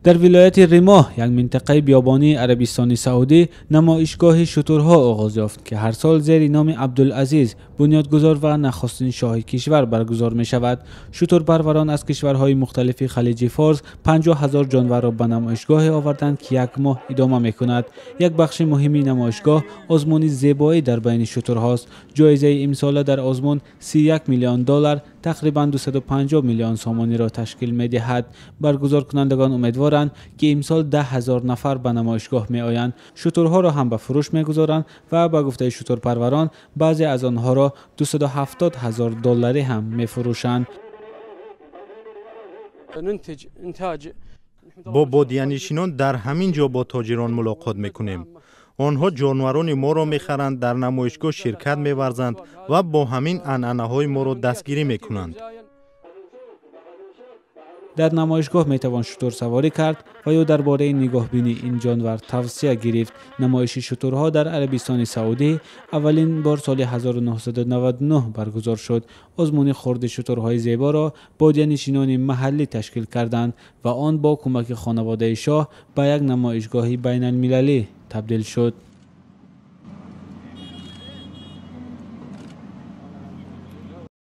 Дар вилояти Римоҳ, як минтақаи биёбонии Арабистони Саудӣ, намоишгоҳи шутурҳо оғоз ёфт, ки ҳар сол зери номи Абдулазиз, бунёдгузор ва нахустин шоҳи кишвар, баргузор мешавад. Шутурпарварон аз кишварҳои мухталифи Халиҷи Форс 50 000 ҷонварро ба намоишгоҳе оварданд, ки як моҳ идома мекунад. Як бахши муҳими намоишгоҳ озмуни зебоӣ дар байни шутурҳост. Ҷоизаи имсола дар озмун 31 миллион доллар, тақрибан 250 миллион сомониро ташкил медиҳад. Баргузоркунандагон умедворанд, ки имсол 10 000 нафар ба намоишгоҳ меоянд. Шутурҳоро ҳам ба фурӯш мегузоранд ва ба гуфтаи шутурпарварон, баъзе аз онҳоро 270 ҳазор долларӣ ҳам мефурӯшанд. ننتج إنتاج. Бо бодиянишинон дар ҳамин ҷо бо тоҷирон мулоқот мекунем. Онҳо ҷонварони моро мехаранд, дар намоишгоҳ ширкат меварзанд ва бо ҳамин анъанаҳои моро дастгирӣ мекунанд. Дар намоишгоҳ метавон шутурсаворӣ кард ва ё дар бораи нигоҳбинии ин ҷонвар тавсия гирифт. Намоиши шутурҳо дар Арабистони Саудӣ аввалин бор соли 1999 баргузор шуд. Озмуни хурди шутурҳои зеборо бодиянишинони маҳаллӣ ташкил карданд ва он бо кӯмаки хонаводаи шоҳ ба як намоишгоҳи байналмилалӣ табдил шуд.